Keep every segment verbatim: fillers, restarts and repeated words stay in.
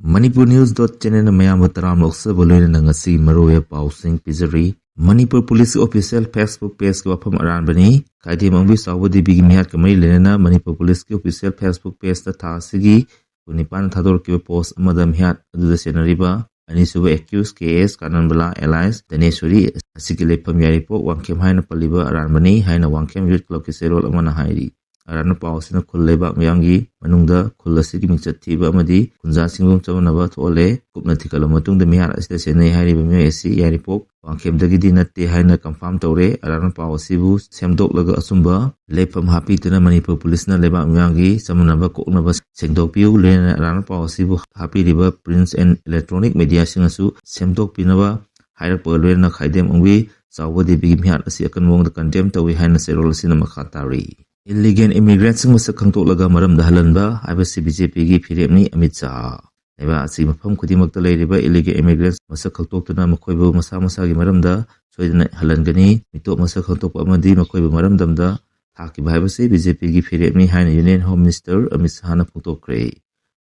Manipur News dot channel ꯃꯌꯥꯝꯕꯨ ꯇꯔꯥꯝꯅ ꯑꯣꯛꯆꯕ ꯂꯣꯏꯅꯅ ꯉꯁꯤꯒꯤ ꯃꯔꯨꯑꯣꯏꯕ ꯄꯥꯎꯁꯤꯡ ꯄꯤꯖꯔꯤ꯫ ꯃꯅꯤꯄꯨꯔ ꯄꯨꯂꯤꯁꯀꯤ official Facebook page ꯀꯤ ꯋꯥꯐꯝ ꯑꯔꯥꯟꯕꯅꯤ꯫ ꯈꯥꯏꯗꯦꯝ ꯑꯣꯡꯕꯤ ꯆꯥꯎꯕ ꯗꯦꯕꯤꯒꯤ ꯃꯤꯍꯥꯠꯀ ꯃꯔꯤ ꯂꯩꯅꯅ ꯃꯅꯤꯄꯨꯔ ꯄꯨꯂꯤꯁꯀꯤ official Facebook page ꯇ ꯊꯥ ꯑꯁꯤꯒꯤ ꯀꯨꯟꯅꯤꯄꯥꯟ ꯊꯥꯗꯣꯔꯛꯈꯤꯕ post ꯑꯃꯗ ꯃꯤꯍꯥꯠ ꯑꯗꯨꯗ ꯆꯦꯟꯅꯔꯤꯕ ꯑꯅꯤꯁꯨꯕ accused ꯀꯦ ꯑꯦꯁ ꯀꯥꯅꯟꯕꯂꯥ alias ꯙꯅꯦꯁꯣꯔꯤ ꯑꯁꯤꯒꯤ ꯂꯩꯐꯝ ꯌꯥꯏꯔꯤꯄꯣꯛ ꯋꯥꯡꯈꯦꯝ ꯍꯥꯏꯅ ꯄꯜꯂꯤꯕ ꯑꯔꯥꯟꯕꯅꯤ ꯍꯥꯏꯅ ꯋꯥꯡꯈꯦꯝ Youth Club ꯀꯤ ꯆꯦꯔꯣꯜ ꯑꯃꯅ ꯍꯥꯏꯔꯤ꯫ ꯑꯔꯥꯟꯕ ꯄꯥꯎ ꯑꯁꯤꯅ ꯈꯨꯜ ꯂꯩꯕꯥꯛ ꯃꯤꯌꯥꯝꯒꯤ ꯃꯅꯨꯡꯗ ꯈꯨꯜ ꯑꯁꯤꯒꯤ ꯃꯤꯡꯆꯠ ꯊꯤꯕ ꯑꯃꯗꯤ ꯈꯨꯟꯖꯥ ꯁꯤꯡꯕ ꯆꯃꯝꯅꯕ ꯊꯣꯛꯍꯜꯂꯦ꯫ ꯀꯨꯞꯅ ꯊꯤꯒꯠꯂꯕ ꯃꯇꯨꯡꯗ ꯃꯤꯍꯥꯠ ꯑꯁꯤꯗ ꯆꯦꯟꯅꯩ ꯍꯥꯏꯔꯤꯕ ꯃꯤꯑꯣꯏ ꯑꯁꯤ ꯌꯥꯏꯔꯤꯄꯣꯛ ꯋꯥꯡꯈꯦꯝꯗꯒꯤꯗꯤ ꯅꯠꯇꯦ ꯍꯥꯏꯅ confirm ꯇꯧꯔꯦ꯫ ꯑꯔꯥꯟꯕ ꯄꯥꯎ ꯑꯁꯤꯕꯨ ꯁꯦꯝꯗꯣꯛꯂꯒ ꯑꯆꯨꯝꯕ ꯂꯩꯐꯝ ꯍꯥꯞꯄꯤꯗꯨꯅ ꯃꯅꯤꯄꯨꯔ ꯄꯨꯂꯤꯁꯅ ꯂꯩꯕꯥꯛ ꯃꯤꯌꯥꯝꯒꯤ ꯆꯃꯝꯅꯕ ꯀꯣꯛꯅꯕ ꯁꯦꯡꯗꯣꯛꯄꯤꯌꯨ꯫ ꯂꯣꯏꯅꯅ ꯑꯔꯥꯟꯕ ꯄꯥꯎ ꯑꯁꯤꯕꯨ ꯍꯥꯞꯄꯤꯔꯤꯕ print and electronic media ꯁꯤꯡꯅꯁꯨ ꯁꯦꯝꯗꯣꯛꯄꯤꯅꯕ ꯍꯥꯏꯔꯛꯄꯒ ꯂꯣꯏꯅꯅ ꯈꯥꯏꯗꯦꯝ ꯑꯣꯡꯕꯤ ꯆꯥꯎꯕ ꯗꯦꯕꯤꯒꯤ ꯃꯤꯍꯥꯠ ꯑꯁꯤ ꯑꯀꯟꯕ ꯃꯑꯣꯡꯗ condemn ꯇꯧꯏ ꯍꯥꯏꯅ ꯆꯦꯔꯣꯜ ꯑꯁꯤꯅ ꯃꯈꯥ ꯇꯥꯔꯤ꯫ Illegal immigrant ꯁꯤꯡ ꯃꯁꯛ ꯈꯪꯗꯣꯛꯂꯒ ꯃꯔꯝꯗ ꯍꯜꯍꯟꯕ ꯍꯥꯏꯕꯁꯤ ꯕꯤ ꯖꯦ ꯄꯤꯒꯤ ꯐꯤꯔꯦꯞꯅꯤ, ꯑꯃꯤꯠ ꯁꯥꯍ꯫ ꯂꯩꯕꯥꯛ ꯑꯁꯤꯒꯤ ꯃꯐꯝ ꯈꯨꯗꯤꯡꯃꯛꯇ ꯂꯩꯔꯤꯕ illegal immigrants ꯃꯁꯛ ꯈꯪꯗꯣꯛꯇꯨꯅ ꯃꯈꯣꯏꯕꯨ ꯃꯁꯥ ꯃꯁꯥꯒꯤ ꯃꯔꯝꯗ ꯁꯣꯏꯗꯅ ꯍꯜꯍꯟꯒꯅꯤ꯫ ꯃꯤꯇꯣꯞ ꯃꯁꯛ ꯈꯪꯗꯣꯛꯄ ꯑꯃꯗꯤ ꯃꯈꯣꯏꯕꯨ ꯃꯔꯝꯗꯝꯗ ꯊꯥꯈꯤꯕ ꯍꯥꯏꯕꯁꯤ ꯕꯤ ꯖꯦ ꯄꯤꯒꯤ ꯐꯤꯔꯦꯞꯅꯤ ꯍꯥꯏꯅ Union Home Minister ꯑꯃꯤꯠ ꯁꯥꯍꯅ ꯐꯣꯡꯗꯣꯛꯈ꯭ꯔꯦ꯫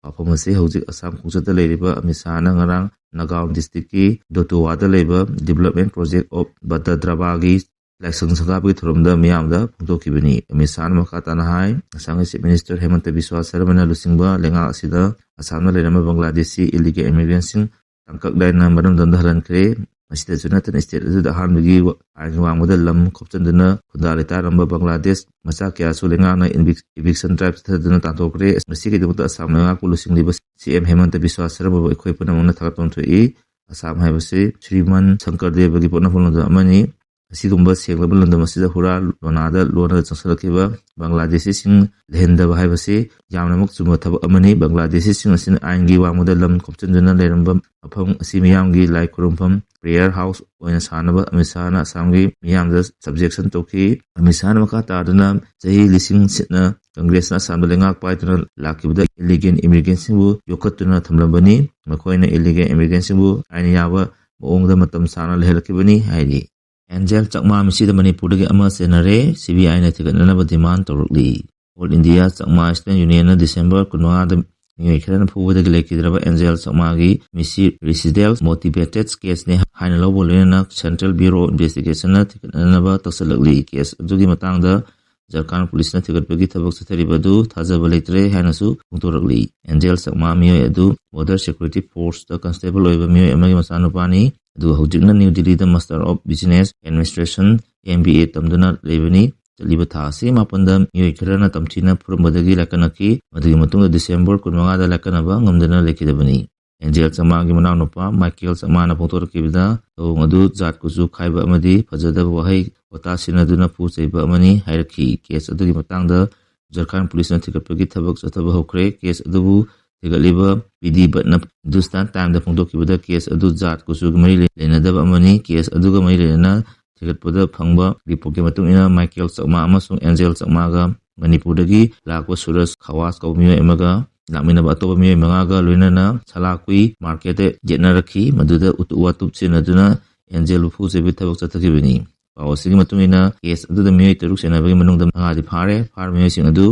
ꯋꯥꯐꯝ ꯑꯁꯤ ꯍꯧꯖꯤꯛ ꯑꯁꯥꯝ ꯈꯣꯡꯆꯠꯇ ꯂꯩꯔꯤꯕ ꯑꯃꯤꯠ ꯁꯥꯍꯅ ꯉꯔꯥꯡ ꯅꯥꯒꯥꯎꯟ district ꯀꯤ ꯗꯣꯇꯨꯋꯥꯗ ꯂꯩꯕ Development Project of ꯕꯗꯗ꯭ꯔꯕꯥꯒꯤ ꯂꯥꯏꯁꯪ ꯁꯪꯒꯥꯕꯒꯤ ꯊꯧꯔꯝꯗ ꯃꯤꯌꯥꯝꯗ ꯐꯣꯡꯗꯣꯛꯈꯤꯕꯅꯤ꯫ ꯑꯃꯤꯠ ꯁꯥꯍꯅ ꯃꯈꯥ ꯇꯥꯅ ꯍꯥꯏ, ꯑꯁꯥꯝꯒꯤ Chief Minister ꯍꯦꯃꯟꯇ ꯕꯤꯁ꯭ꯋꯥ ꯁꯔꯃꯅ ꯂꯨꯆꯤꯡꯕ ꯂꯩꯉꯥꯛ ꯑꯁꯤꯗ ꯑꯁꯥꯝꯗ ꯂꯩꯔꯝꯕ ꯕꯪꯒ꯭ꯂꯥꯗꯦꯁꯤ illegal immigrant ꯁꯤꯡ ꯇꯥꯡꯀꯛ ꯅꯥꯏꯅ ꯃꯔꯝꯗꯝꯗ ꯍꯜꯍꯟꯈ꯭ꯔꯦ꯫ ꯃꯁꯤꯗꯁꯨ ꯅꯠꯇꯅ state ꯑꯁꯤꯗ ꯑꯍꯥꯟꯕꯒꯤ ꯑꯥꯏꯟ ꯋꯥꯡꯃꯗ ꯂꯝ ꯈꯣꯞꯆꯟꯗꯨꯅ ꯈꯨꯟꯗꯥ ꯂꯩꯇꯥꯔꯝꯕ ꯕꯪꯒ꯭ꯂꯥꯗꯦꯁ ꯃꯆꯥ ꯀꯌꯥꯁꯨ ꯂꯩꯉꯥꯛꯅ evic-, eviction drive ꯆꯠꯊꯗꯨꯅ ꯇꯥꯟꯊꯣꯛꯈ꯭ꯔꯦ꯫ ꯃꯁꯤꯒꯤꯗꯃꯛꯇ ꯑꯁꯥꯝ ꯂꯩꯉꯥꯛꯄꯨ ꯂꯨꯆꯤꯡꯂꯤꯕ ꯁꯤ ꯑꯦꯝ ꯍꯦꯃꯟꯇ ꯕꯤꯁ꯭ꯋꯥ ꯁꯔꯃꯕꯨ ꯑꯩꯈꯣꯏ ꯄꯨꯝꯅꯃꯛꯅ ꯊꯥꯒꯠꯐꯝ ꯊꯣꯛꯏ꯫ ꯑꯁꯥꯝ ꯍꯥꯏꯕꯁꯤ ꯁ꯭ꯔꯤꯃꯟ ꯁꯪꯀꯔ ꯗꯦꯕꯒꯤ ꯄꯣꯛꯅꯐꯝ ꯂꯝꯗꯝ ꯑꯃꯅꯤ꯫ ꯑꯁꯤꯒꯨꯝꯕ ꯁꯦꯡꯂꯕ ꯂꯝꯗꯝ ꯑꯁꯤꯗ ꯍꯨꯔꯥ ꯂꯣꯅꯥꯗ ꯂꯣꯟꯅ ꯆꯪꯁꯤꯜꯂꯛꯈꯤꯕ ꯕꯪꯒ꯭ꯂꯥꯗꯦꯁꯤꯁꯤꯡ ꯂꯩꯍꯟꯗꯕ ꯍꯥꯏꯕꯁꯤ ꯌꯥꯝꯅꯃꯛ ꯆꯨꯝꯕ ꯊꯕꯛ ꯑꯃꯅꯤ꯫ ꯕꯪꯒ꯭ꯂꯥꯗꯦꯁꯤꯁꯤꯡ ꯑꯁꯤꯅ ꯑꯥꯏꯟꯒꯤ ꯋꯥꯡꯃꯗ ꯂꯝ ꯈꯣꯞꯆꯤꯟꯗꯨꯅ ꯂꯩꯔꯝꯕ ꯃꯐꯝ ꯑꯁꯤ ꯃꯤꯌꯥꯝꯒꯤ ꯂꯥꯏ ꯈꯨꯔꯨꯝꯐꯝ, prayer house, ꯑꯣꯏꯅ ꯁꯥꯅꯕ ꯑꯃꯤꯠ ꯁꯥꯍꯅ ꯑꯁꯥꯝꯒꯤ ꯃꯤꯌꯥꯝꯗ suggestion ꯇꯧꯈꯤ꯫ ꯑꯃꯤꯠ ꯁꯥꯍꯅ ꯃꯈꯥ ꯇꯥꯗꯨꯅ ꯆꯍꯤ ꯂꯤꯁꯤꯡ ꯁꯤꯠꯅ ꯀꯪꯒ꯭ꯔꯦꯁꯅ ꯑꯁꯥꯝꯗ ꯂꯩꯉꯥꯛ ꯄꯥꯏꯗꯨꯅ ꯂꯥꯛꯈꯤꯕꯗ illegal immigrant ꯁꯤꯡꯕꯨ ꯌꯣꯛꯈꯠꯇꯨꯅ ꯊꯝꯂꯝꯕꯅꯤ꯫ ꯃꯈꯣꯏꯅ illegal immigrant ꯁꯤꯡꯕꯨ ꯑꯥꯏꯟ ꯌꯥꯕ ꯃꯑꯣꯡꯗ ꯃꯇꯝ ꯁꯥꯡꯅ ꯂꯩꯍꯜꯂꯛꯈꯤꯕꯅꯤ ꯍꯥꯏꯔꯤ꯫ ꯑꯦꯟꯖꯦꯜ ꯆꯥꯛꯃꯥ ꯃꯤꯁꯤꯗ ꯃꯅꯤꯄꯨꯔꯗꯒꯤ ꯑꯃ ꯆꯦꯟꯅꯔꯦ, ꯁꯤ ꯕꯤ ꯑꯥꯏꯅ ꯊꯤꯒꯠꯅꯅꯕ demand ꯇꯧꯔꯛꯂꯤ꯫ All India Chakma Student Union ꯅ December ꯀꯨꯟꯃꯉꯥꯗ ꯃꯤꯑꯣꯏ ꯈꯔꯅ ꯐꯨꯕꯗꯒꯤ ꯂꯩꯈꯤꯗ꯭ꯔꯕ ꯑꯦꯟꯖꯦꯜ ꯆꯛꯃꯥꯒꯤ ꯃꯤꯁꯤ ꯔꯤꯁꯤꯗꯦꯜ ꯃꯣꯇꯤꯚꯦꯇꯦꯗ ꯀꯦꯁꯅꯤ ꯍꯥꯏꯅ ꯂꯧꯕ ꯂꯣꯏꯅꯅ ꯁꯦꯟꯇ꯭ꯔꯦꯜ ꯕ꯭ꯌꯨꯔꯣ ꯏꯟꯚꯦꯁꯇꯤꯒꯦꯁꯟꯅ ꯊꯤꯒꯠꯅꯅꯕ ꯇꯛꯁꯜꯂꯛꯂꯤ꯫ ꯀꯦꯁ ꯑꯗꯨꯒꯤ ꯃꯇꯥꯡꯗ ꯖꯔꯈꯥꯟ ꯄꯨꯂꯤꯁꯅ ꯊꯤꯒꯠꯄꯒꯤ ꯊꯕꯛ ꯆꯠꯊꯔꯤꯕ ꯑꯗꯨ ꯊꯥꯖꯕ ꯂꯩꯇ꯭ꯔꯦ ꯍꯥꯏꯅꯁꯨ ꯐꯣꯡꯗꯣꯔꯛꯂꯤ꯫ ꯑꯦꯟꯖꯦꯜ ꯆꯛꯃꯥ ꯃꯤꯑꯣꯏ ꯑꯗꯨ ꯕꯣꯔꯗꯔ ꯁꯦꯀ꯭ꯌꯨꯔꯤꯇꯤ ꯐꯣꯔꯁꯇ ꯀꯟꯁꯇꯦꯕꯜ ꯑꯣꯏꯕ ꯃꯤꯑꯣꯏ ꯑꯃꯒꯤ ꯃꯆꯥꯅꯨꯄꯥꯅꯤ꯫ ꯑꯗꯨꯒ ꯍꯧꯖꯤꯛꯅ ꯅ꯭ꯌꯨ ꯗꯤꯜꯂꯤꯗ master of business administration, M B A, ꯇꯝꯗꯨꯅ ꯂꯩꯕꯅꯤ꯫ ꯆꯠꯂꯤꯕ ꯊꯥ ꯑꯁꯤ ꯃꯥꯄꯟꯗ ꯃꯤꯑꯣꯏ ꯈꯔꯅ ꯇꯝꯊꯤꯅ ꯐꯨꯔꯝꯕꯗꯒꯤ ꯂꯥꯏꯀꯠꯅꯈꯤ꯫ ꯃꯗꯨꯒꯤ ꯃꯇꯨꯡꯗ ꯗꯤꯁꯦꯝꯕꯔ ꯀꯨꯟꯃꯉꯥꯗ ꯂꯥꯏꯀꯠꯅꯕ ꯉꯝꯗꯅ ꯂꯩꯈꯤꯗꯕꯅꯤ꯫ ꯑꯦꯟꯖꯦꯜ ꯆꯛꯃꯥꯒꯤ ꯃꯅꯥꯎꯅꯨꯄꯥ ꯃꯥꯏꯀꯦꯜ ꯆꯛꯃꯥꯅ ꯐꯣꯡꯗꯣꯔꯛꯈꯤꯕꯗ, ꯊꯧꯑꯣꯡ ꯑꯗꯨ ꯖꯥꯠ ꯀꯨꯆꯨ ꯈꯥꯏꯕ ꯑꯃꯗꯤ ꯐꯖꯗꯕ ꯋꯥꯍꯩ ꯋꯥꯇꯥ ꯁꯤꯖꯤꯟꯅꯗꯨꯅ ꯄꯨ ꯆꯩꯕ ꯑꯃꯅꯤ ꯍꯥꯏꯔꯛꯈꯤ꯫ ꯀꯦꯁ ꯑꯗꯨꯒꯤ ꯃꯇꯥꯡꯗ ꯖꯔꯈꯥꯟ ꯄꯨꯂꯤꯁꯅ ꯊꯤꯒꯠꯄꯒꯤ ꯊꯕꯛ ꯆꯠꯊꯕ ꯍꯧꯈ꯭ꯔꯦ꯫ ꯀꯦꯁ ꯑꯗꯨꯕꯨ ꯊꯤꯒꯠꯂꯤꯕ ꯄꯤ ꯗꯤ ꯚꯠꯅ ꯍꯤꯟꯗꯨꯁꯇꯥꯟ ꯇꯥꯏꯝꯗ ꯐꯣꯡꯗꯣꯛꯈꯤꯕꯗ, ꯀꯦꯁ ꯑꯗꯨ ꯖꯥꯠ ꯀꯨꯆꯨꯒꯤ ꯃꯔꯤ ꯂꯩꯅꯗꯕ ꯑꯃꯅꯤ꯫ ꯀꯦꯁ ꯑꯗꯨꯒ ꯃꯔꯤ ꯂꯩꯅꯅ ꯊꯤꯒꯠꯄꯗ ꯐꯪꯕ ꯔꯤꯄꯣꯔꯠꯀꯤ ꯃꯇꯨꯡ ꯏꯟꯅ, ꯃꯥꯏꯀꯦꯜ ꯆꯛꯃꯥ ꯑꯃꯁꯨꯡ ꯑꯦꯟꯖꯦꯜ ꯆꯛꯃꯥꯒ ꯃꯅꯤꯄꯨꯔꯗꯒꯤ ꯂꯥꯛꯄ ꯁꯨꯔꯖ ꯈꯋꯥꯁ ꯀꯧꯕ ꯃꯤꯑꯣꯏ ꯑꯃꯒ ꯂꯥꯛꯃꯤꯟꯅꯕ ꯑꯇꯣꯞꯄ ꯃꯤꯑꯣꯏ ꯃꯉꯥꯒ ꯂꯣꯏꯅꯅ ꯁꯂꯥꯀꯨꯏ ꯃꯥꯔꯀꯦꯠꯇ ꯌꯦꯠꯅꯔꯛꯈꯤ꯫ ꯃꯗꯨꯗ ꯎꯇꯨꯞ ꯋꯥꯇꯨꯞ ꯁꯤꯖꯤꯟꯅꯗꯨꯅ ꯑꯦꯟꯖꯦꯜꯕꯨ ꯐꯨ ꯆꯩꯕꯒꯤ ꯊꯕꯛ ꯆꯠꯊꯈꯤꯕꯅꯤ꯫ ꯄꯥꯎ ꯑꯁꯤꯒꯤ ꯃꯇꯨꯡ ꯏꯟꯅ, ꯀꯦꯁ ꯑꯗꯨꯗ ꯃꯤꯑꯣꯏ ꯇꯔꯨꯛ ꯆꯦꯟꯅꯕꯒꯤ ꯃꯅꯨꯡꯗ ꯃꯉꯥꯗꯤ ꯐꯥꯔꯦ꯫ ꯐꯥꯔꯕ ꯃꯤꯑꯣꯏꯁꯤꯡ ꯑꯗꯨ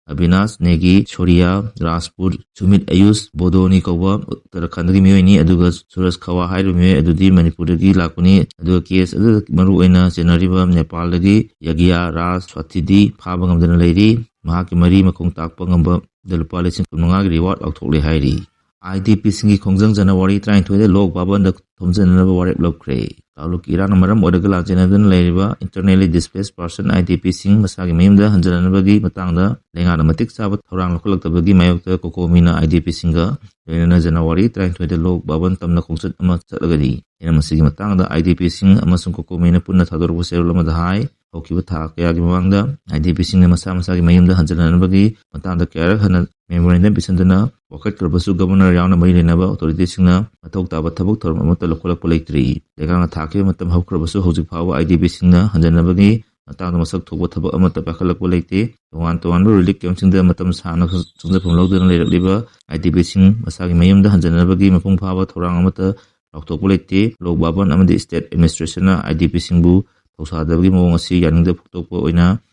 ꯑꯕꯤꯅꯥꯁ ꯅꯦꯒꯤ, ꯁꯣꯔꯤꯌꯥ ꯔꯥꯖꯄꯨꯠ, ꯁꯨꯃꯤꯠ ꯑꯌꯨꯁ ꯕꯣꯗꯣꯅꯤ ꯀꯧꯕ ꯎꯠꯇꯔꯥꯈꯟꯗꯒꯤ ꯃꯤꯑꯣꯏꯅꯤ, ꯑꯗꯨꯒ ꯁꯨꯔꯖ ꯈꯋꯥ ꯍꯥꯏꯔꯤꯕ ꯃꯤꯑꯣꯏ ꯑꯗꯨꯗꯤ ꯃꯅꯤꯄꯨꯔꯗꯒꯤ ꯂꯥꯛꯄꯅꯤ꯫ ꯑꯗꯨꯒ ꯀꯦꯁ ꯑꯗꯨꯗ ꯃꯔꯨꯑꯣꯏꯅ ꯆꯦꯟꯅꯔꯤꯕ ꯅꯦꯄꯥꯜꯗꯒꯤ ꯌꯒꯤꯌꯥ ꯔꯥꯖ ꯁ꯭ꯋꯥꯊꯤꯗꯤ ꯐꯥꯕ ꯉꯝꯗꯅ ꯂꯩꯔꯤ꯫ ꯃꯍꯥꯛꯀꯤ ꯃꯔꯤ ꯃꯈꯣꯡ ꯇꯥꯛꯄ ꯉꯝꯕꯗ ꯂꯨꯄꯥ ꯂꯤꯁꯤꯡ ꯀꯨꯟꯃꯉꯥꯒꯤ ꯔꯤꯋꯥꯔꯗ ꯂꯥꯎꯊꯣꯛꯂꯦ ꯍꯥꯏꯔꯤ꯫ ꯑꯥꯏ ꯗꯤ ꯄꯤꯁꯤꯡꯒꯤ ꯈꯣꯡꯖꯪ ꯖꯅꯋꯥꯔꯤ ꯇꯔꯥꯅꯤꯊꯣꯏꯗ ꯂꯣꯛ ꯚꯕꯟꯗ ꯊꯣꯝꯖꯤꯟꯅꯅꯕ ꯋꯥꯔꯦꯞ ꯂꯧꯈ꯭ꯔꯦ꯫ ꯀꯥꯡꯂꯨꯞꯀꯤ ꯏꯔꯥꯡꯅ ꯃꯔꯝ ꯑꯣꯏꯔꯒ ꯂꯥꯟꯖꯦꯟꯅꯗꯨꯅ ꯂꯩꯔꯤꯕ internally displaced person, I D ꯄꯤꯁꯤꯡ ꯃꯁꯥꯒꯤ ꯃꯌꯨꯝꯗ ꯍꯟꯖꯤꯟꯅꯅꯕꯒꯤ ꯃꯇꯥꯡꯗ ꯂꯩꯉꯥꯛꯅ ꯃꯇꯤꯛ ꯆꯥꯕ ꯊꯧꯔꯥꯡ ꯂꯧꯈꯠꯂꯛꯇꯕꯒꯤ ꯃꯥꯌꯣꯛꯇ ꯀꯣꯀꯣꯃꯤꯅ ꯑꯥꯏ ꯗꯤ ꯄꯤꯁꯤꯡꯒ ꯂꯣꯏꯅꯅ ꯖꯅꯋꯥꯔꯤ ꯇꯔꯥꯅꯤꯊꯣꯏꯗ ꯂꯣꯛ ꯚꯕꯟ ꯇꯝꯅ ꯈꯣꯡꯆꯠ ꯑꯃ ꯆꯠꯂꯒꯅꯤ꯫ ꯑꯩꯅ ꯃꯁꯤꯒꯤ ꯃꯇꯥꯡꯗ ꯑꯥꯏ ꯗꯤ ꯄꯤꯁꯤꯡ ꯑꯃꯁꯨꯡ ꯀꯣꯀꯣꯃꯤꯅ ꯄꯨꯟꯅ ꯊꯥꯗꯣꯔꯛꯄ ꯆꯦꯔꯣꯜ ꯑꯃꯗ ꯍꯥꯏ, ꯍꯧꯈꯤꯕ ꯊꯥ ꯀꯌꯥꯒꯤ ꯃꯃꯥꯡꯗ ꯑꯥꯏ ꯗꯤ ꯄꯤꯁꯤꯡꯅ ꯃꯁꯥ ꯃꯁꯥꯒꯤ ꯃꯌꯨꯝꯗ ꯍꯟꯖꯤꯟꯅꯅꯕꯒꯤ ꯃꯇꯥꯡꯗ ꯀꯌꯥꯔꯛ ꯍꯟꯅ memorandum ꯄꯤꯁꯤꯟꯗꯨꯅ ꯋꯥꯀꯠꯈ꯭ꯔꯕꯁꯨ, ꯒꯕꯔꯅꯔ ꯌꯥꯎꯅ ꯃꯔꯤ ꯂꯩꯅꯕ ꯑꯣꯊꯣꯔꯤꯇꯤꯁꯤꯡꯅ ꯃꯊꯧ ꯇꯥꯕ ꯊꯕꯛ ꯊꯧꯔꯝ ꯑꯃꯠꯇ ꯂꯧꯈꯠꯂꯛꯄ ꯂꯩꯇ꯭ꯔꯤ꯫ ꯂꯩꯉꯥꯛꯅ ꯊꯥꯈꯤꯕ ꯃꯇꯝ ꯍꯧꯈ꯭ꯔꯕꯁꯨ, ꯍꯧꯖꯤꯛ ꯐꯥꯎꯕ ꯑꯥꯏ ꯗꯤ ꯄꯤꯁꯤꯡꯅ ꯍꯟꯖꯤꯟꯅꯕꯒꯤ ꯃꯇꯥꯡꯗ ꯃꯁꯛ ꯊꯣꯛꯄ ꯊꯕꯛ ꯑꯃꯠꯇ ꯄꯥꯏꯈꯠꯂꯛꯄ ꯂꯩꯇꯦ꯫ ꯇꯣꯉꯥꯟ ꯇꯣꯉꯥꯟꯕ ꯔꯤꯂꯤꯐ ꯀꯦꯝꯞꯁꯤꯡꯗ ꯃꯇꯝ ꯁꯥꯡꯅ ꯆꯪꯖꯐꯝ ꯂꯧꯗꯨꯅ ꯂꯩꯔꯛꯂꯤꯕ ꯑꯥꯏ ꯗꯤ ꯄꯤꯁꯤꯡ ꯃꯁꯥꯒꯤ ꯃꯌꯨꯝꯗ ꯍꯟꯖꯤꯟꯅꯕꯒꯤ ꯃꯄꯨꯡ ꯐꯥꯕ ꯊꯧꯔꯥꯡ ꯑꯃꯠꯇ ꯂꯥꯎꯊꯣꯛꯄ ꯂꯩꯇꯦ꯫ ꯂꯣꯛ ꯚꯕꯟ ꯑꯃꯗꯤ state administrationꯅ ꯑꯥꯏ ꯗꯤ ꯄꯤꯁꯤꯡꯕꯨ ꯊꯧꯁꯥꯗꯕꯒꯤ ꯃꯑꯣꯡ ꯑꯁꯤ ꯌꯥꯅꯤꯡꯗꯕ ꯐꯣꯡꯗꯣꯛꯄ ꯑꯣꯏꯅ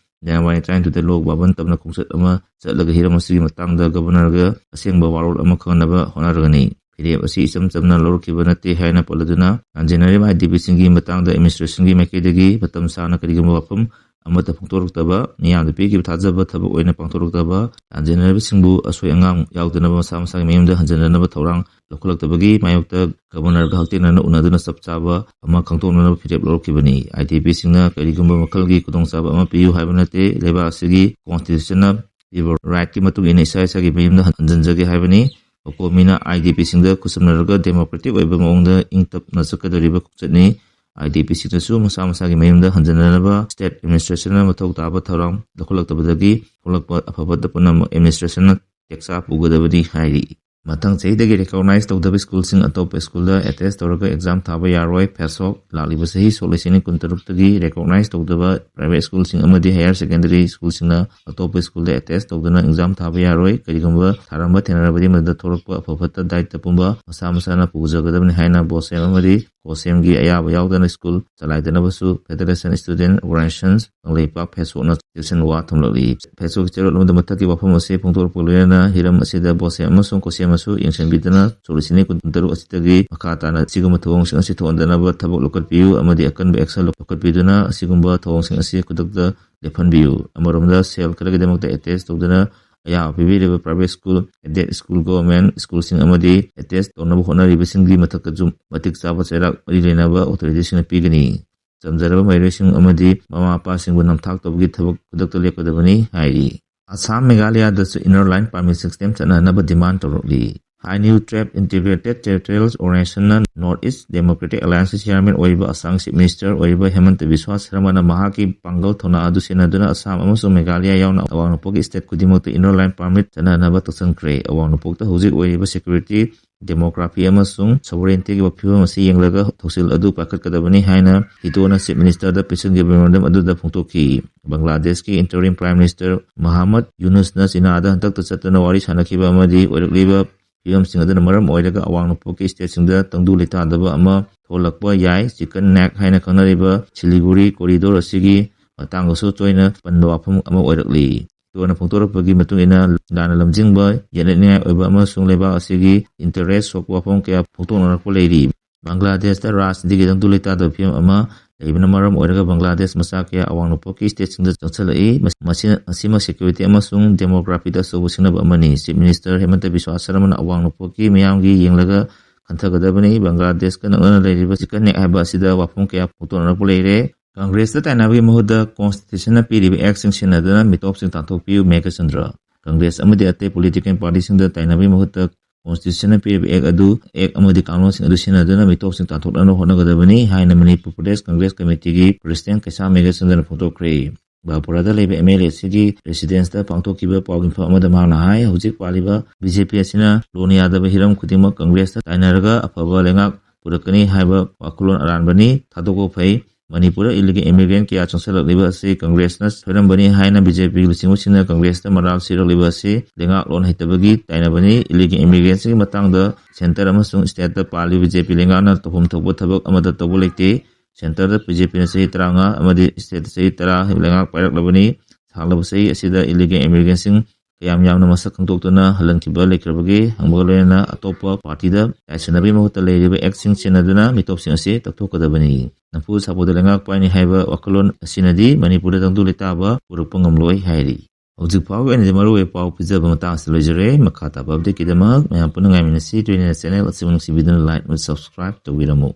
ꯖꯅꯋꯥꯔꯤ ꯇꯔꯥꯅꯤꯊꯣꯏꯗ ꯂꯣꯛ ꯚꯕꯟ ꯇꯝꯅ ꯈꯣꯡꯆꯠ ꯑꯃ ꯆꯠꯂꯒ ꯍꯤꯔꯝ ꯑꯁꯤꯒꯤ ꯃꯇꯥꯡꯗ ꯒꯕꯔꯅꯔꯒ ꯑꯁꯦꯡꯕ ꯋꯥꯔꯣꯜ ꯑꯃ ꯈꯪꯅꯕ ꯍꯣꯠꯅꯔꯒꯅꯤ꯫ ꯐꯤꯔꯦꯞ ꯑꯁꯤ ꯏꯆꯝ ꯆꯝꯅ ꯂꯧꯔꯛꯈꯤꯕ ꯅꯠꯇꯦ ꯍꯥꯏꯅ ꯄꯜꯂꯗꯨꯅ, ꯂꯥꯟꯖꯦꯟꯅꯔꯤꯕ IDPꯁꯤꯡꯒꯤ ꯃꯇꯥꯡꯗ administrationꯒꯤ ꯃꯥꯏꯀꯩꯗꯒꯤ ꯃꯇꯝ ꯁꯥꯡꯅ ꯀꯔꯤꯒꯨꯝꯕ ꯋꯥꯐꯝ ꯑꯃꯠꯇ ꯐꯣꯡꯗꯣꯔꯛꯇꯕ, ꯃꯤꯌꯥꯝꯗ ꯄꯤꯈꯤꯕ ꯊꯥꯖꯕ ꯊꯕꯛ ꯑꯣꯏꯅ ꯄꯥꯡꯊꯣꯔꯛꯇꯕ, ꯂꯥꯟꯖꯦꯟꯅꯔꯤꯕꯁꯤꯡꯕꯨ ꯑꯁꯣꯏ ꯑꯉꯥꯝ ꯌꯥꯎꯗꯅꯕ ꯃꯁꯥ ꯃꯁꯥꯒꯤ ꯃꯌꯨꯝꯗ ꯍꯟꯖꯤꯟꯅꯅꯕ ꯊꯧꯔꯥꯡ ꯂꯧꯈꯠꯂꯛꯇꯕꯒꯤ ꯃꯥꯌꯣꯛꯇ ꯒꯕꯔꯅꯔꯒ ꯍꯛꯊꯦꯡꯅꯅ ꯎꯅꯗꯨꯅ ꯆꯞ ꯆꯥꯕ ꯑꯃ ꯈꯪꯗꯣꯛꯅꯅꯕ ꯐꯤꯔꯦꯞ ꯂꯧꯔꯛꯈꯤꯕꯅꯤ꯫ IDPꯁꯤꯡꯅ ꯀꯔꯤꯒꯨꯝꯕ ꯃꯈꯜꯒꯤ ꯈꯨꯗꯣꯡꯆꯥꯕ ꯑꯃ ꯄꯤꯌꯨ ꯍꯥꯏꯕ ꯅꯠꯇꯦ, ꯂꯩꯕꯥꯛ ꯑꯁꯤꯒꯤ constitutionꯅ ꯄꯤꯕ rightꯀꯤ ꯃꯇꯨꯡ ꯏꯟꯅ ꯏꯁꯥ ꯏꯁꯥꯒꯤ ꯃꯌꯨꯝꯗ ꯍꯟꯖꯤꯟꯖꯒꯦ ꯍꯥꯏꯕꯅꯤ꯫ ꯃꯀꯣꯃꯤꯅ IDPꯁꯤꯡꯗ ꯈꯨꯠꯁꯝꯅꯔꯒ democratic ꯑꯣꯏꯕ ꯃꯑꯣꯡꯗ ꯏꯪ ꯇꯞꯅ ꯆꯠꯀꯗꯧꯔꯤꯕ ꯈꯣꯡꯆꯠꯅꯤ꯫ IDPꯁꯤꯡꯅꯁꯨ ꯃꯁꯥ ꯃꯁꯥꯒꯤ ꯃꯌꯨꯝꯗ ꯍꯟꯖꯤꯟꯅꯅꯕ state administrationꯅ ꯃꯊꯧ ꯇꯥꯕ ꯊꯧꯔꯥꯡ ꯂꯧꯈꯠꯂꯛꯇꯕꯗꯒꯤ ꯊꯣꯛꯂꯛꯄ ꯑꯐ ꯐꯠꯇ ꯄꯨꯝꯅꯃꯛ administrationꯅ ꯇꯦꯛꯆꯥ ꯄꯨꯒꯗꯕꯅꯤ ꯍꯥꯏꯔꯤ꯫ ꯃꯊꯪ ꯆꯍꯤꯗꯒꯤ recognize ꯇꯧꯗꯕ schoolꯁꯤꯡ ꯑꯇꯣꯞꯄ schoolꯗ attach ꯇꯧꯔꯒ exam ꯊꯥꯕ ꯌꯥꯔꯣꯏ꯫ ꯐꯦꯁꯣꯛ ꯂꯥꯛꯂꯤꯕ ꯆꯍꯤ ꯁꯣꯛ ꯂꯤꯁꯤꯡ ꯑꯅꯤ ꯀꯨꯟꯇꯔꯨꯛꯇꯒꯤ recognize ꯇꯧꯗꯕ private schoolꯁꯤꯡ ꯑꯃꯗꯤ higher secondary schoolꯁꯤꯡꯅ ꯑꯇꯣꯞꯄ schoolꯗ attach ꯇꯧꯗꯨꯅ exam ꯊꯥꯕ ꯌꯥꯔꯣꯏ꯫ ꯀꯔꯤꯒꯨꯝꯕ ꯊꯥꯔꯝꯕ ꯊꯦꯡꯅꯔꯕꯗꯤ ꯃꯗꯨꯗ ꯊꯣꯛꯂꯛꯄ ꯑꯐ ꯐꯠꯇ ꯗꯥꯏꯇ ꯄꯨꯝꯕ ꯃꯁꯥ ꯃꯁꯥꯅ ꯄꯨꯖꯒꯗꯕꯅꯤ ꯍꯥꯏꯅ ꯕꯣꯁꯦꯝ ꯑꯃꯗꯤ ꯀꯣꯁꯦꯝꯒꯤ ꯑꯌꯥꯕ ꯌꯥꯎꯗꯅ school ꯆꯂꯥꯏꯗꯅꯕꯁꯨ Federation Student Organizations Kangleipak ꯐꯦꯁꯕꯨꯛꯅ ꯆꯦꯛꯁꯤꯟ ꯋꯥ ꯊꯝꯂꯛꯂꯤ꯫ ꯐꯦꯁꯕꯨꯛꯀꯤ ꯆꯦꯔꯣꯜ ꯑꯃꯗ ꯃꯊꯛꯀꯤ ꯋꯥꯐꯝ ꯑꯁꯤ ꯐꯣꯡꯗꯣꯔꯛꯄ ꯂꯣꯏꯅꯅ ꯍꯤꯔꯝ ꯑꯁꯤꯗ ꯕꯣꯁꯦꯝ ꯑꯃꯁꯨꯡ ꯀꯣꯁꯦꯝꯅꯁꯨ ꯌꯦꯡꯁꯤꯟꯕꯤꯗꯨꯅ ꯁꯣꯛ ꯂꯤꯁꯤꯡ ꯑꯅꯤ ꯀꯨꯟꯇꯔꯨꯛ ꯑꯁꯤꯗꯒꯤ ꯃꯈꯥ ꯇꯥꯅ ꯑꯁꯤꯒꯨꯝꯕ ꯊꯧꯑꯣꯡꯁꯤꯡ ꯑꯁꯤ ꯊꯣꯛꯍꯟꯗꯅꯕ ꯊꯕꯛ ꯂꯧꯈꯠꯄꯤꯌꯨ ꯑꯃꯗꯤ ꯑꯀꯟꯕ action ꯂꯧꯈꯠꯄꯤꯗꯨꯅ ꯑꯁꯤꯒꯨꯝꯕ ꯊꯧꯑꯣꯡꯁꯤꯡ ꯑꯁꯤ ꯈꯨꯗꯛꯇ ꯂꯦꯞꯍꯟꯕꯤꯌꯨ꯫ ꯑꯃꯔꯣꯝꯗ ꯁꯦꯜ ꯈꯔꯒꯤꯗꯃꯛꯇ attach ꯇꯧꯗꯨꯅ ꯑꯌꯥꯕ ꯄꯤꯕꯤꯔꯤꯕ private school, aided school, government schoolꯁꯤꯡ ꯑꯃꯗꯤ attach ꯇꯧꯅꯕ ꯍꯣꯠꯅꯔꯤꯕꯁꯤꯡꯒꯤ ꯃꯊꯛꯇꯁꯨ ꯃꯇꯤꯛ ꯆꯥꯕ ꯆꯩꯔꯥꯛ ꯃꯔꯤ ꯂꯩꯅꯕ authorityꯁꯤꯡꯅ ꯄꯤꯒꯅꯤ꯫ ꯆꯝꯖꯔꯕ ꯃꯍꯩꯔꯣꯏꯁꯤꯡ ꯑꯃꯗꯤ ꯃꯃꯥ ꯃꯄꯥꯁꯤꯡꯕꯨ ꯅꯝꯊꯥꯛ ꯇꯧꯕꯒꯤ ꯊꯕꯛ ꯈꯨꯗꯛꯇ ꯂꯦꯞꯀꯗꯕꯅꯤ ꯍꯥꯏꯔꯤ꯫ Assam ꯃꯦꯘꯥꯂꯌꯥꯗꯁꯨ inner line permit system ꯆꯠꯅꯅꯕ demand ꯇꯧꯔꯛꯂꯤ꯫ Hynyu Trep Integrated Territorial Organizationꯅ North East Democratic Allianceꯀꯤ chairman ꯑꯣꯏꯔꯤꯕ ꯑꯁꯥꯝ Chief Minister ꯑꯣꯏꯔꯤꯕ ꯍꯦꯃꯟꯇ ꯕꯤꯁ꯭ꯋꯥ ꯁꯔꯃꯅ ꯃꯍꯥꯛꯀꯤ ꯄꯥꯡꯒꯜ ꯊꯧꯅꯥ ꯑꯗꯨ ꯁꯤꯖꯤꯟꯅꯗꯨꯅ ꯑꯁꯥꯝ ꯑꯃꯁꯨꯡ ꯃꯦꯘꯥꯂꯌꯥ ꯌꯥꯎꯅ ꯑꯋꯥꯡ ꯅꯣꯡꯄꯣꯛꯀꯤ state ꯈꯨꯗꯤꯡꯃꯛꯇ inner line permit ꯆꯠꯅꯅꯕ ꯇꯛꯁꯟꯈ꯭ꯔꯦ꯫ ꯑꯋꯥꯡ ꯅꯣꯡꯄꯣꯛꯇ ꯍꯧꯖꯤꯛ ꯑꯣꯏꯔꯤꯕ security, demography ꯑꯃꯁꯨꯡ sovereigntyꯒꯤ ꯐꯤꯕꯝ ꯑꯁꯤ ꯌꯦꯡꯂꯒ ꯊꯧꯁꯤꯜ ꯑꯗꯨ ꯄꯥꯏꯈꯠꯀꯗꯕꯅꯤ ꯍꯥꯏꯅ ꯍꯤꯇꯣꯅ Chief Ministerꯗ ꯄꯤꯁꯤꯟꯈꯤꯕ memorandum ꯑꯗꯨꯗ ꯐꯣꯡꯗꯣꯛꯈꯤ꯫ ꯕꯪꯒ꯭ꯂꯥꯗꯦꯁꯀꯤ interim prime minister ꯃꯍꯥꯃꯠ ꯌꯨꯅꯨꯁꯅ ꯆꯤꯅꯥꯗ ꯍꯟꯗꯛꯇ ꯆꯠꯇꯨꯅ ꯋꯥꯔꯤ ꯁꯥꯟꯅꯈꯤꯕ ꯑꯃꯗꯤ ꯑꯣꯏꯔꯛꯂꯤꯕ ꯐꯤꯕꯝꯁꯤꯡ ꯑꯗꯨꯅ ꯃꯔꯝ ꯑꯣꯏꯔꯒ ꯑꯋꯥꯡ ꯅꯣꯡꯄꯣꯛꯀꯤ stateꯁꯤꯡꯗ ꯇꯪꯗꯨ ꯂꯩꯇꯥꯗꯕ ꯑꯃ ꯊꯣꯛꯂꯛꯄ ꯌꯥꯏ꯫ Chicken Neck ꯍꯥꯏꯅ ꯈꯪꯅꯔꯤꯕ ꯁꯤꯂꯤꯒꯨꯔꯤ corridor ꯑꯁꯤꯒꯤ ꯃꯇꯥꯡꯗꯁꯨ ꯇꯣꯏꯅ ꯄꯟꯕ ꯋꯥꯐꯝ ꯑꯃ ꯑꯣꯏꯔꯛꯂꯤ꯫ ꯇꯣꯟꯅ ꯐꯣꯡꯗꯣꯔꯛꯄꯒꯤ ꯃꯇꯨꯡ ꯏꯟꯅ ꯂꯥꯟꯅ ꯂꯝꯖꯤꯡꯕ, ꯌꯦꯠꯅꯅꯤꯡꯉꯥꯏ ꯑꯣꯏꯕ ꯑꯃꯁꯨꯡ ꯂꯩꯕꯥꯛ ꯑꯁꯤꯒꯤ interest ꯁꯣꯛꯄ ꯋꯥꯐꯝ ꯀꯌꯥ ꯐꯣꯡꯗꯣꯛꯅꯔꯛꯄ ꯂꯩꯔꯤ꯫ ꯕꯪꯒ꯭ꯂꯥꯗꯦꯁꯇ ꯔꯥꯖꯅꯤꯇꯤꯒꯤ ꯇꯪꯗꯨ ꯂꯩꯇꯥꯗꯕ ꯐꯤꯕꯝ ꯑꯃ ꯂꯩꯕꯅ ꯃꯔꯝ ꯑꯣꯏꯔꯒ ꯕꯪꯒ꯭ꯂꯥꯗꯦꯁ ꯃꯆꯥ ꯀꯌꯥ ꯑꯋꯥꯡ ꯅꯣꯡꯄꯣꯛꯀꯤ stateꯁꯤꯡꯗ ꯆꯪꯁꯤꯜꯂꯛꯏ꯫ ꯃꯁꯤ, ꯃꯁꯤꯃ security ꯑꯃꯁꯨꯡ demographyꯗ ꯑꯆꯧꯕ ꯁꯤꯡꯅꯕ ꯑꯃꯅꯤ꯫ Chief Minister ꯍꯦꯃꯟꯇ ꯕꯤꯁ꯭ꯋꯥ ꯁꯔꯃꯅ ꯑꯋꯥꯡ ꯅꯣꯡꯄꯣꯛꯀꯤ ꯃꯤꯌꯥꯝꯒꯤ ꯌꯦꯡꯂꯒ ꯈꯟꯊꯒꯗꯕꯅꯤ꯫ ꯕꯪꯒ꯭ꯂꯥꯗꯦꯁꯀ ꯅꯛꯅꯅ ꯂꯩꯔꯤꯕ ꯆꯤꯀꯟ ꯅꯦꯛ ꯍꯥꯏꯕ ꯑꯁꯤꯗ ꯋꯥꯐꯝ ꯀꯌꯥ ꯐꯣꯡꯗꯣꯛꯅꯔꯛꯄ ꯂꯩꯔꯦ꯫ ꯀꯪꯒ꯭ꯔꯦꯁꯇ ꯇꯥꯏꯅꯕꯒꯤ ꯃꯍꯨꯠꯇ constitutionꯅ ꯄꯤꯔꯤꯕ actꯁꯤꯡ ꯁꯤꯖꯤꯟꯅꯗꯨꯅ ꯃꯤꯇꯣꯞꯁꯤꯡ ꯇꯥꯟꯊꯣꯛꯄꯤꯌꯨ, ꯃꯦꯘꯆꯟꯗ꯭ꯔ꯫ ꯀꯪꯒ꯭ꯔꯦꯁ ꯑꯃꯗꯤ ꯑꯇꯩ political partyꯁꯤꯡꯗ ꯇꯥꯏꯅꯕꯒꯤ ꯃꯍꯨꯠꯇ constitutionꯅ ꯄꯤꯔꯤꯕ act ꯑꯗꯨ, act ꯑꯃꯗꯤ ꯀꯥꯡꯂꯣꯟꯁꯤꯡ ꯑꯗꯨ ꯁꯤꯖꯤꯟꯅꯗꯨꯅ ꯃꯤꯇꯣꯞꯁꯤꯡ ꯇꯥꯟꯊꯣꯛꯅꯕ ꯍꯣꯠꯅꯒꯗꯕꯅꯤ ꯍꯥꯏꯅ ꯃꯅꯤꯄꯨꯔ ꯄ꯭ꯔꯗꯦꯁ ꯀꯪꯒ꯭ꯔꯦꯁ ꯀꯃꯤꯇꯤꯒꯤ president ꯀꯩꯁꯥꯝ ꯃꯦꯘꯆꯟꯗ꯭ꯔꯅ ꯐꯣꯡꯗꯣꯛꯈ꯭ꯔꯦ꯫ ꯕꯥꯄꯨꯔꯥꯗ ꯂꯩꯕ MLAꯁꯤꯒꯤ residenceꯇ ꯄꯥꯡꯊꯣꯛꯈꯤꯕ ꯄꯥꯎ ꯃꯤꯐꯝ ꯑꯃꯗ ꯃꯍꯥꯛꯅ ꯍꯥꯏ, ꯍꯧꯖꯤꯛ ꯄꯥꯜꯂꯤꯕ BJP ꯑꯁꯤꯅ ꯂꯣꯟ ꯌꯥꯗꯕ ꯍꯤꯔꯝ ꯈꯨꯗꯤꯡꯃꯛ ꯀꯪꯒ꯭ꯔꯦꯁꯇ ꯇꯥꯏꯅꯔꯒ ꯑꯐꯕ ꯂꯩꯉꯥꯛ ꯄꯨꯔꯛꯀꯅꯤ ꯍꯥꯏꯕ ꯋꯥꯈꯜꯂꯣꯟ ꯑꯔꯥꯟꯕꯅꯤ꯫ ꯊꯥꯗꯣꯛꯄ ꯐꯩ꯫ ꯃꯅꯤꯄꯨꯔꯗ illegal immigrant ꯀꯌꯥ ꯆꯪꯁꯤꯜꯂꯛꯂꯤꯕ ꯑꯁꯤ ꯀꯪꯒ꯭ꯔꯦꯁꯅ ꯁꯣꯏꯔꯝꯕꯅꯤ ꯍꯥꯏꯅ BJPꯒꯤ ꯂꯨꯆꯤꯡꯕꯁꯤꯡꯅ ꯀꯪꯒ꯭ꯔꯦꯁꯇ ꯃꯔꯥꯜ ꯁꯤꯔꯛꯂꯤꯕ ꯑꯁꯤ ꯂꯩꯉꯥꯛꯂꯣꯟ ꯍꯩꯇꯕꯒꯤ ꯇꯥꯏꯅꯕꯅꯤ꯫ Illegal immigrantꯁꯤꯡꯒꯤ ꯃꯇꯥꯡꯗ centre ꯑꯃꯁꯨꯡ stateꯇ ꯄꯥꯜꯂꯤꯕ BJP ꯂꯩꯉꯥꯛꯅ ꯇꯧꯐꯝ ꯊꯣꯛꯄ ꯊꯕꯛ ꯑꯃꯠꯇ ꯇꯧꯕ ꯂꯩꯇꯦ꯫ Centreꯗ BJPꯅ ꯆꯍꯤ ꯇꯔꯥꯃꯉꯥ ꯑꯃꯗꯤ stateꯇ ꯆꯍꯤ ꯇꯔꯥ ꯂꯩꯉꯥꯛ ꯄꯥꯏꯔꯛꯂꯕꯅꯤ꯫ ꯁꯥꯡꯂꯕ ꯆꯍꯤ ꯑꯁꯤꯗ illegal immigrantꯁꯤꯡ ꯀꯌꯥꯝ ꯌꯥꯝꯅ ꯃꯁꯛ ꯈꯪꯗꯣꯛꯇꯨꯅ ꯍꯜꯍꯟꯈꯤꯕ ꯂꯩꯈ꯭ꯔꯕꯒꯦ ꯍꯪꯕꯒ ꯂꯣꯏꯅꯅ ꯑꯇꯣꯞꯄ partyꯗ ꯇꯥꯏꯁꯤꯟꯅꯕꯒꯤ ꯃꯍꯨꯠꯇ ꯂꯩꯔꯤꯕ actꯁꯤꯡ ꯁꯤꯖꯤꯟꯅꯗꯨꯅ ꯃꯤꯇꯣꯞꯁꯤꯡ ꯑꯁꯤ ꯇꯛꯊꯣꯛꯀꯗꯕꯅꯤ꯫ ꯅꯝꯐꯨ ꯁꯥꯐꯨꯗ ꯂꯩꯉꯥꯛ ꯄꯥꯏꯅꯤ ꯍꯥꯏꯕ ꯋꯥꯈꯜꯂꯣꯟ ꯑꯁꯤꯅꯗꯤ ꯃꯅꯤꯄꯨꯔꯗ ꯇꯪꯗꯨ ꯂꯩꯇꯥꯕ ꯄꯨꯔꯛꯄ ꯉꯝꯂꯣꯏ ꯍꯥꯏꯔꯤ꯫ ꯍꯧꯖꯤꯛ ꯐꯥꯎꯒꯤ ꯑꯣꯏꯅꯗꯤ ꯃꯔꯨꯑꯣꯏꯕ ꯄꯥꯎ ꯄꯤꯖꯕ ꯃꯇꯥꯡ ꯑꯁꯤꯗ ꯂꯣꯏꯖꯔꯦ꯫ ꯃꯈꯥ ꯇꯥꯕ updateꯀꯤꯗꯃꯛ ꯃꯌꯥꯝ ꯄꯨꯟꯅ ꯉꯥꯏꯃꯤꯟꯅꯁꯤ꯫ ꯇꯨꯏꯅ channel ꯑꯁꯤꯕꯨ ꯅꯨꯡꯁꯤꯕꯤꯗꯨꯅ like ꯑꯃꯗꯤ subscribe ꯇꯧꯕꯤꯔꯝꯃꯨ꯫